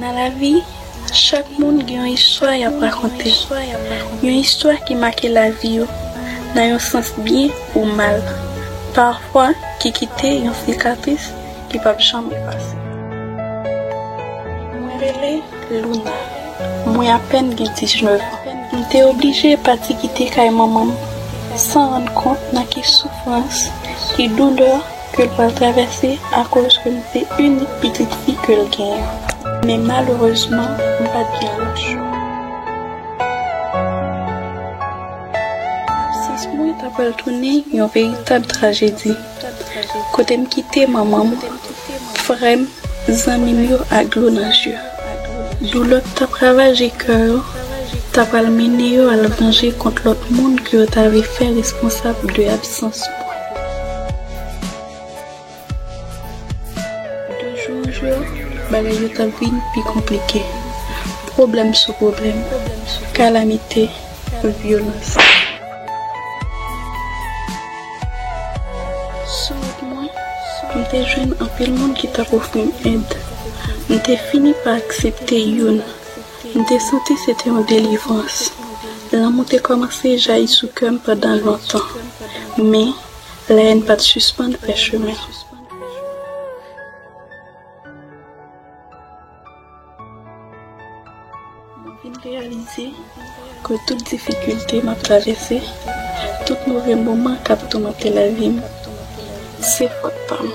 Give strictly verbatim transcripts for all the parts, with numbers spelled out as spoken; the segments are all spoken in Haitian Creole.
Nan lavi, chak moun gen yon istwa y ap rakonte. Yon istwa ki make lavi yo, nan yon sans byen ou mal. Pafwa, ki kite yon sikatris ki p ap janm efase. Mwen rele Luna. Mwen apèn gen diznèf an. M te oblije pati kite kay manman m san rann kont nan ki soufrans, ki doulè ke l pral travèse akoz ke m se inik pitit fi ke l genyen. Men malerezman, m pa t gen lòt chwa. Absans mwen ta pral tounen yon veritab trajedi. Kote m kite manman m, frè m, zanmi m yo ak dlo nan je. Doulè k t ap ravaje kè yo ta pral mennen yo al vanje kont lòt moun ke yo ta vle fè responsab de absans mwen. De jou an jou, bagay yo t ap vin pi konplike. Pwoblèm sou pwoblèm, kalamite, vyolans. Sou wout mwen, m te jwenn anpil moun ki t ap ofri m èd. M te fini pa aksepte youn. M te santi se te yon delivrans. Lanmou te kòmanse jayi sou kè m pandan lontan. Men, lèyèn pa t sispann fè chemen. Mwen vin reyalize ke tout difikilte m ap travèse, tout move moman k ap toumante lavi m, se fòt pa m.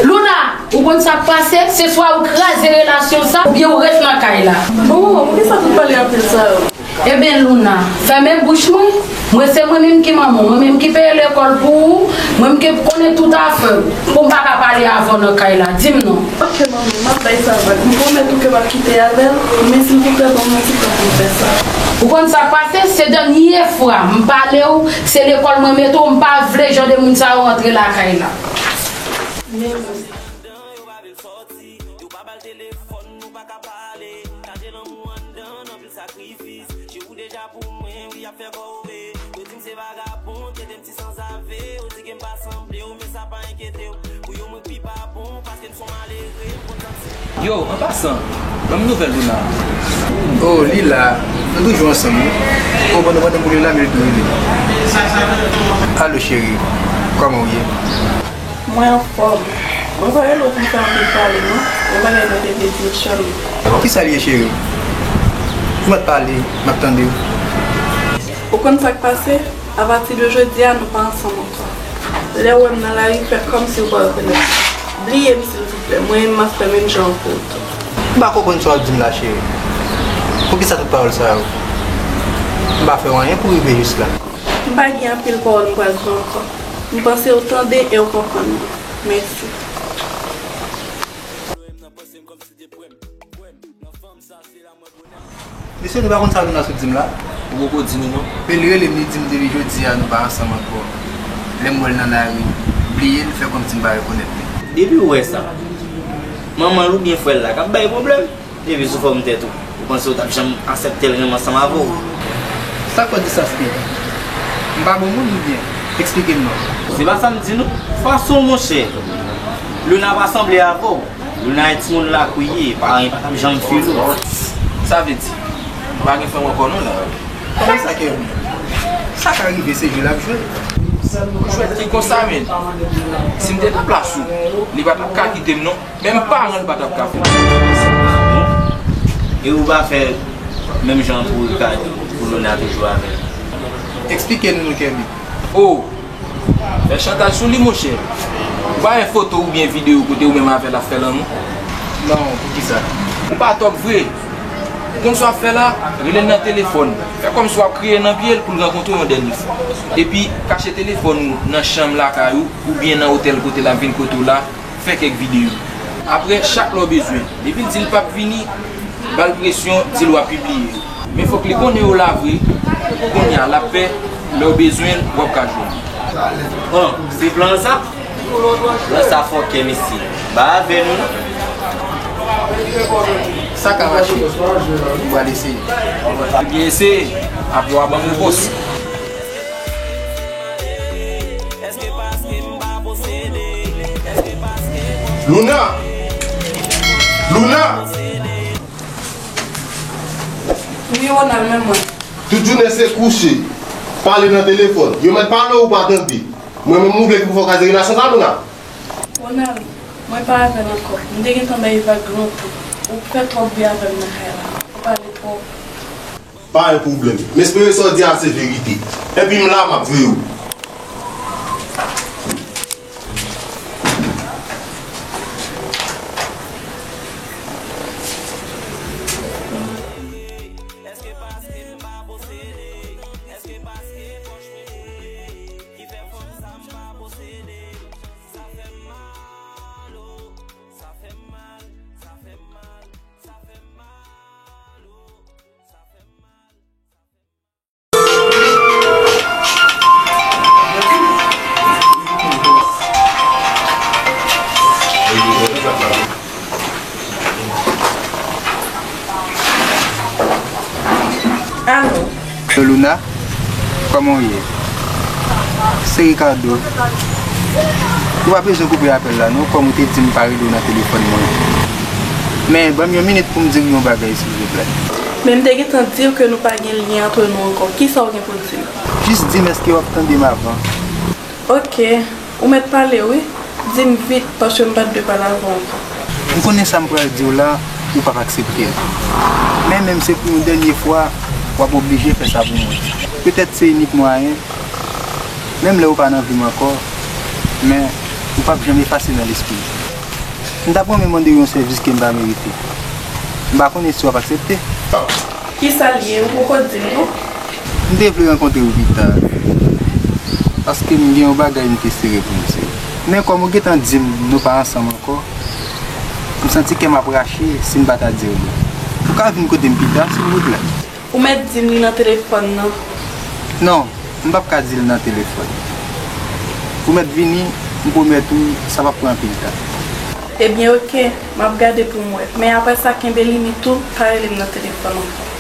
Luna, ou konn sa k pase? Se swa ou kraze relasyon sa, oubyen ou ret nan kay la. Bon, poukisa tout pale anpil sa yo? Ebyen, Luna, fèmen bouch mwen. Mwen se mwen menm ki manman w, mwen menm ki peye lekòl pou ou, mwen menm ki konnen tout afè w, pou m pa ka pale avè w nan kay la. Di m non. Ok, manmi, m ap bay sa vag. M pwomèt ou ke m ap kite avè l, men silvouplè, ban m yon ti tan pou m fè sa. Ou konn sa k pase? Se dènye fwa m pale w, se lekòl mwen mete w, m pa vle jan de moun sa yo rantre lakay la. Men, Yo, an pasan, ban m nouvèl Luna. Oh, li la. Nou toujou ansanm, wi. Oh, pandan w mande pou li la, men li tou rele. Alo, cheri. Kòman w ye? Mwen anfòm. Mwen pa rele w pou m fè anpil pale, non. Yon bagay mwen te vle di w, Charlie. Kisa l ye, cheri? Ou mèt pale, m ap tande w. Ou konn sa k pase? Apati de jodi a, nou pa ansanm ankò. Lè w wè m nan lari, fè kòmsi w pa rekonèt mwen. Bliye m, silvouplè. Mwen menm, m ap fè menm jan an pou ou tou. M pa konprann sa w ap di m la, cheri. Poukisa tout pawòl sa yo? M pa fè w anyen pou rive jis la. M pa gen anpil pawòl m pral di w ankò. M panse w tande e w konprann mwen. Mèsi. Mesye, nou pa konn sa Luna sot di m la. Ou poko di nou non. Men li rele m, li di m depi jodi a nou pa ansanm ankò. Lè m wè l nan lari, m bliye l, fè kòmsi m pa rekonèt li. Depi w wè sa, manman l oubyen frè l la k ap bay pwoblèm? Epi sou fòm tèt ou, ou panse ou t ap janm aksepte l renmen ansanm avè w? Sa k fè w di sa, Speed? M pa bon moun oubyen? Eksplike m non. Se pa sa m di non. Fason w, monchè. Luna pa sanble avè w. Luna yon timoun lakou l ye, paran l pa t ap janm file w. Sa vle di, ou pa gen fanm ankò non la? Kòman sa, Kervin? Sa ka rive, se jwe l ap jwe. Jwèt ki konsa, men. Si m te nan plas ou, li pa t ap ka kite m non. Menm paran l pa t ap ka fè. E ou pa fè menm jan pou Ricardo, pou Luna toujou avè l? Eksplike nou non, Kervin. Oh! Fè chantaj sou li, monchè. Ou pa wè foto oubyen videyo kote ou menm avè l ap fè lanmou? Non, poukisa? Ou pa tòg vre. Ou konn sa w ap fè la? Rele l nan telefòn. Fè kòmsi w ap kriye nan pye l pou l rankontre w yon dènye fwa. Epi, kache telefòn ou nan chanm lakay ou oubyen nan otèl kote l ap vin kote w la. Fè kèk videyo. Apre, chak lè w bezwen, depi l di l p ap vini, ba l presyon, di l w ap pibliye yo. Men fòk li konnen yo la vre. Kounye a, l ap pè, lè w bezwen l, w ap ka jwenn li. Bon, se plan sa? Plan sa fòkè, mesye. Ba avè nou non. Sa ka mache. M pral eseye. Ebyen, eseye. Apre, w a ban m repons. Luna! Luna! Wi, Ronald, men mwen. Tout jounen se kouche, pale nan telefòn. Yo mèt pale w, ou pa tande. Mwen menm, ou vle pou fè w kaze relasyon sa, Luna? Ronald, mwen pa avè l ankò. M te gentan bay vag lontan. Ou fè twòp bri avè m nan kay la. Ou pale twòp. Pa yon pwoblèm. M espere sa w di a se verite. Epi m la, m ap veye w. Alo. Alo, Luna, kòman w ye? Se Ricardo. Ou pa bezwen koupe apèl la non, kòm ou te di m pa rele w nan telefòn mwen. Men, ban m yon minit pou m di w yon bagay, silvouplè. Men m te gentan di w ke nou pa gen lyen antre nou ankò. Kisa w gen pou w di m? Jis di m èske w ap tande m avan. Oke. Ou mèt pale, wi. Di m vit, paske m pa t dwe pale avè w ankò. M konnen sa m pral di w la, ou p ap aksepte l. Men menm se pou yon dènye fwa, w ap oblije fè sa pou mwen. Petèt se inik mwayen, menm lè ou pa nan vi m ankò, men ou p ap janm efase nan lespri m. M t ap renmen mande w yon sèvis ke m pa merite. M pa konnen si w ap aksepte. Kisa l ye? Ou poko di m non. M te vle rankontre w pita, paske m gen yon bagay m te sere pou m di w. Men kòm ou gentan di m nou pa ansanm ankò, m santi kè m ap rache si m pa ta di w li. Ou ka vin kote m pita, silvouplè? Ou mèt di m li nan telefòn nan. Non, m p ap ka di l nan telefòn. Ou mèt vini, m pwomèt ou, sa p ap pran anpil tan. Ebyen, oke, m ap gade pou m wè. Men apre sa, kenbe limit ou, pa rele m nan telefòn ankò.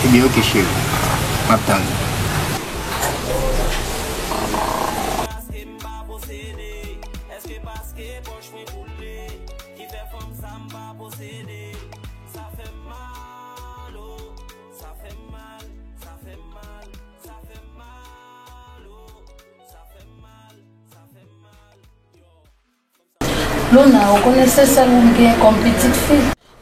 Ebyen, oke, cheri. M ap tann ou. Luna, ou konnen se sèl ou m gen kòm pitit fi.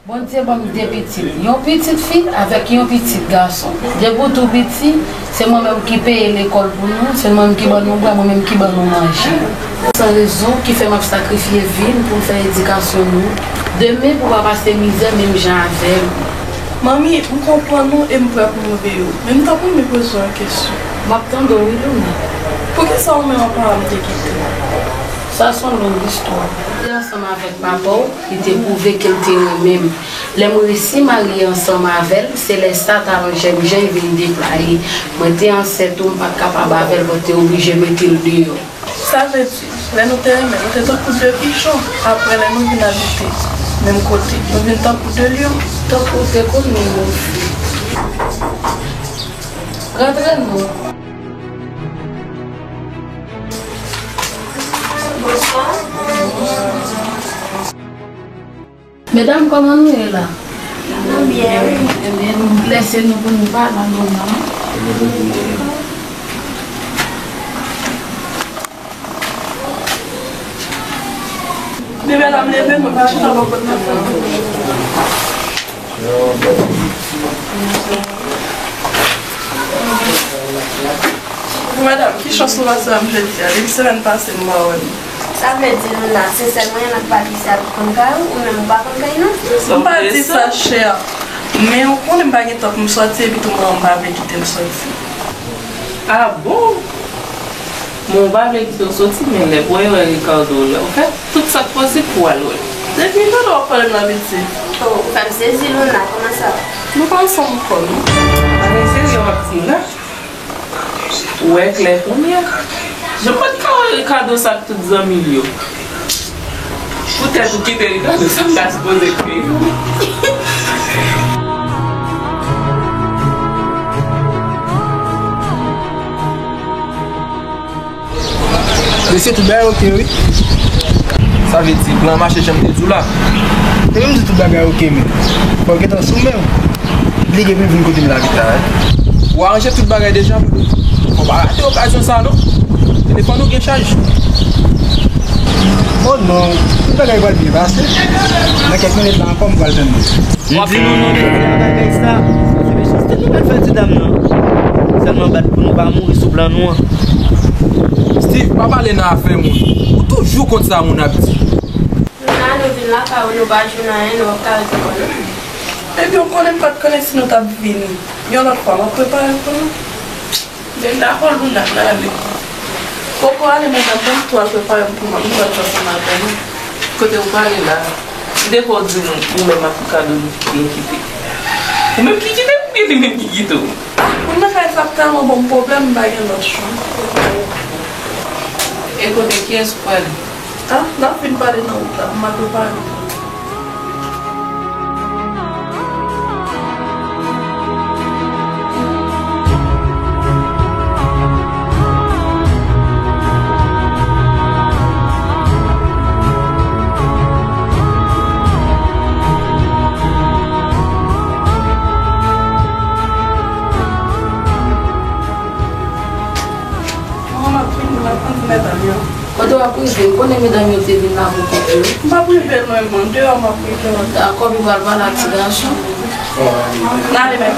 Bondye ban m de pitit. Yon pitit fi avèk yon pitit gason. Depi w tou piti, se mwen menm ki peye lekòl pou nou, se mwen menm ki ban nou bwè, mwen menm ki ban nou manje. San rezon ki fè m ap sakrifye vi m pou m fè edikasyon nou. Demen pou w pa pase mizè menm jan avè m. Manmi, m konprann ou e m prè pou m veye w. Men m t ap renmen poze w yon kesyon. M ap tande w wi, Luna. Poukisa ou menm ak paran m te kite w? Sa se yon long istwa. Li te ansanm avèk papa w, li te pwouve ke l te renmen m. Lè m resi marye ansanm avè l, se lè sa talan jènjan vin deplwaye. Mwen te ansent tou, m pa t kapab avè l, mwen te oblije mete l deyò. Sa vle di, lè nou te renmen, nou te tankou de pichon. Apre, lè nou vin abite menm kote, nou vin tankou de lyon. Tankou w te konnen, mon fi. Rantre non. Medam, kòman nou ye la? Nou byen, wi. Ebyen, nou blese nou pou nou pa la, non, non. Men medam, leve, mwen pa chita bò kot nan fanmi. Bon, medam, ki chans nou pase la jodi a? Depi semèn pase, m pa wè nou. Sa vle di, Luna, sensèman, y ann ap pale isi a pou konn kay ou, ou menm ou pa konn kay nou? M pa di sa, chè. Men ou konnen m pa gen tan pou m sòti, epi tou mwen, m pa vle kite m sòti. Ah bon? Bon, m pa vle kite w soti, men lè pou w wè Ricardo, lè w fè tout sa k posib pou w al wè l. Depi lè w ap pale m nan piti. Oh, ou fè m sezi, Luna, kòman sa? Nou pa ansanm ankò, non. Bagay serye w ap di m la. Ou wè klè kounye a. Jan m pa t ka wè Ricardo sa ak tout zanmi l yo. Poutèt ou kite Ricardo, sa m ta sipoze kriye. Mesye, tout bagay oke, wi. Sa vle di, plan an mache jan m te di w la. Depi m di tout bagay oke, men fò w gentan sou men w. Li gen pou l vin kote m la pita, wi. Ou aranje tout bagay deja, bro? Fò w pa rate okazyon sa, non. Telefòn ou gen chaj. Oh non, tout bagay pral byen pase. Nan kèk minit la ankò, m pral tann li. M di nou non, nou fè bagay sa. Sa se mechanste nou pral fè ti dam nan. Sèlman bat pou nou pa mouri sou plan nou an. Steve, pa pale nan afè moun. Ou toujou konn sa moun ap di. Luna, nou vin lakay ou, nou pa jwenn anyen, nou p ap ka rete kò nou. Ebyen, ou konnen m pa t konnen si nou t ap vin. Yon lòt fwa, m ap prepare l pou nou. Men dakò, Luna, n ale. Poko ale, medam, ban m tou al prepare m pou mwen, m pral fè ansanm avè nou. Kote ou prale la? M te kwè w di m ou menm ak Ricardo nou ki te kite. Ou menm ki kite m oubyen li menm ki kite w? Moun nan kay sa ap tèlman ban m pwoblèm, m pa gen lòt chwa. E kote, kiyès ou prale? Ah, n ap fin pale nan wout la, m al prepare m. Mwen, m ap vin, m ap vin, medam yo. Kote w ap rive? M konnen medam yo te vin la pou kont yo. M p ap rive lwen, man. Deyò m ap rive. Dakò, m pral pale ak ti gason. N ale, men.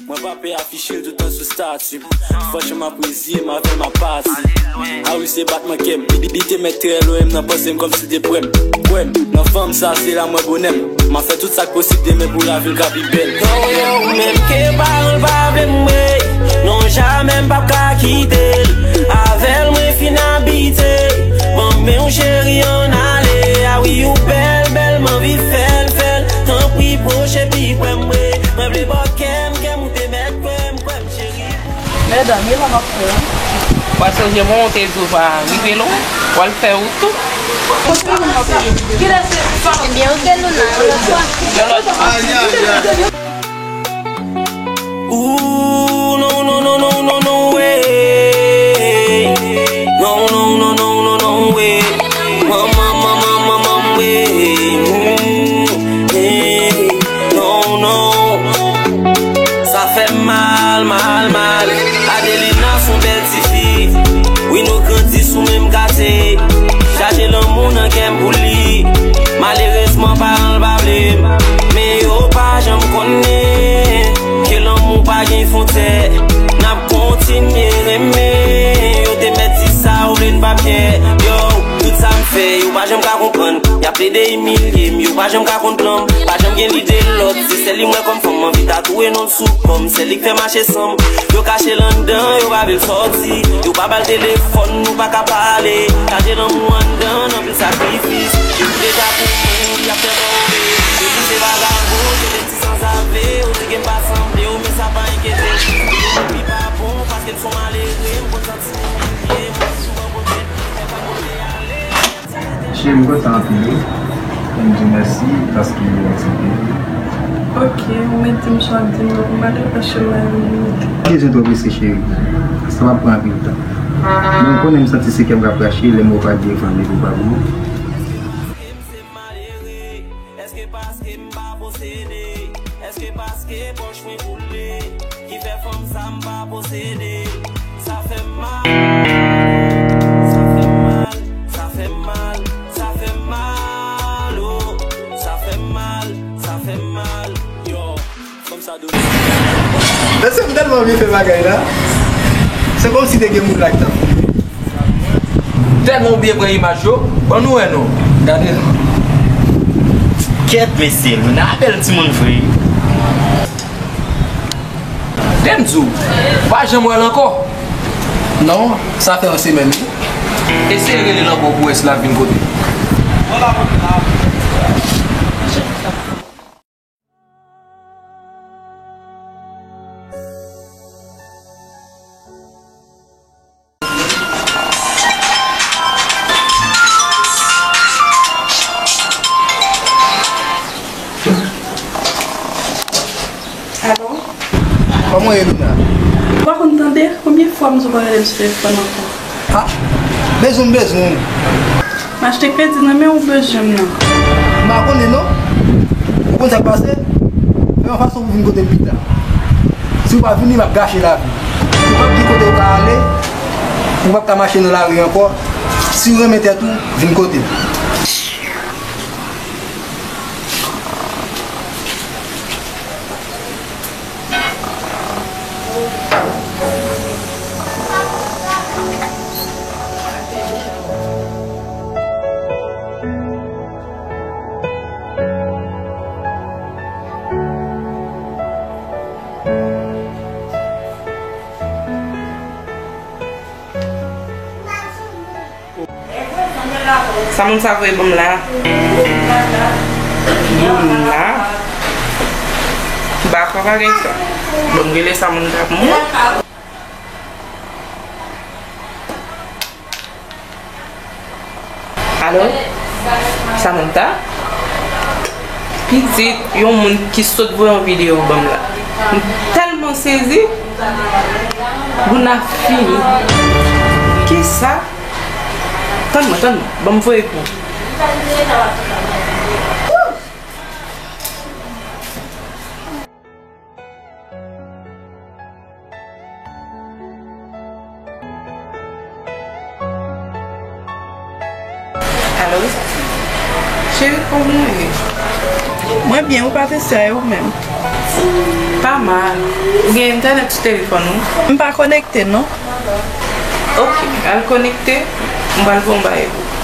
Mwen pa pè afiche l toutan sou stati. Franchman, m ap reziye m avè m ap pati. A wi, se batman kè m. Li, li te mèt trè lwen m nan panse m kòmsi l te prè m. Kwè m, nan fanm sa, se la m wè bonè m. M ap fè tout sa k posib demen pou lavi l ka pi bèl. Yo, yo, ou menm ke paran l pa vle m, wi. Non, jamè m p ap ka kite l. Avè l, mwen fin abitye. Ban m men w, cheri, ann ale. A wi, ou bèl, bèl, m anvi fè l, fè l. Tanpri, pwoche pi prè m, wi. Mwen vle ba w kè m, kè m, ou te mèt kwè m, kwè m, cheri. Medam, e la m ap fè a. W a sonje bon, ou te di w pa rive lwen, w al fè wout tou. Kilè se fanm? Ebyen, oke, Luna, yon lòt fwa. Yon lòt fwa. Ooh, no, no, no, no, no, no way. No, no, no, no, no, no way. Mama, mama, mama, way. Ooh, hey. No, no. Sa fè m mal, mal, mal. Adelina se yon bèl ti fi. Wi, nou grandi sou menm katye. Chaje lanmou nan kè m pou li. Malerezman, paran l pa vle m. Men yo pa janm konnen ke lanmou pa gen fwontyè. N ap kontinye renmen. Yo te mèt di sa, ou vle n pa pyè. Yo, tout sa m fè, yo pa Janm ka konprann, y ap plede imilye m, yo pa janm ka konn plan m. Pa janm gen lide lòt, se sèl li m wè kòm fanm, m anvi tatouwe non l sou kò m. Sèl li k fè mache san m, yo kache l anndan, yo pa vle l sòti. Yo pa ba l telefòn, nou pa ka pale. Kache lanmou anndan, anpil sakrifis. Yo tou deja pou mwen, y ap fè kòbe. Yo di se vagabon, se de ti sanzave, yo di ke m pa sanble yo, men sa pa enkyete. Yo di pi pa bon, paske m se yon malere, m konn santi m imilye, m toujou pran kote, men pa kote ale. Cheri, m kontan anpil wi. E m di w mèsi paske w aksepte. Ok, ou mèt di m sa w ap di m nan pou m ale paske m al. Pa bezwen twò prese, cheri. Sa p ap pran anpil tan. Men w konnen m santi se kè m k ap rache lè m wè w pa gen randevou pa pou mwen. Èske paske m pa posede? Èske paske pòch mwen koule ki fè fanm sa m pa posede? Sa fè m mal, sa fè m mal, sa fè m mal, sa fè m mal, oh. Sa fè m mal, sa fè m mal, yo. Fanm sa dous. Mesye, m tèlman byen fè bagay la. Se kòmsi te gen moun la ki t ap filme. Tèlman w byen pran imaj yo, ban nou wè non. Gade non. Kèt mesye, Luna bèl timoun vre. Tè m di w, ou pa janm wè l ankò? Non, sa fè yon semèn wi. Eseye rele l ankò pou wè si l ap vin kote m. Alo? Kòman w ye, Luna? Ou pa konn tande? Konbyen fwa m di w pa rele m sou telefòn ankò? Ah, bezwen m bezwen w. M achte kredi nan men w, bezwen m nan. M pa konnen non. Ou konn sa k pase? Fè yon fason pou w vin kote m pita. Si w pa vini, m ap gache lavi w. Ou p ap gen kote w ka ale, ou p ap ka mache nan lari ankò. Si w renmen tèt ou, vin kote m. Sa moun sa voye ban m la? Moun la? M pa kwè bagay sa. Bon, m rele sa moun la pou mwen. Alo? Samantha? Pitit, yon moun ki sot voye yon videyo ban m la. M tèlman sezi. Luna fini. Kisa? Tann mwen, tann mwen. Ban m voye pou ou. Alo? Cheri, kòman w ye? Mwen byen, ou pa te sa, e ou menm? Pa mal. Ou gen entènèt sou telefòn ou? M pa konekte, non. Ok, al konekte, m pral fè yon bagay pou ou.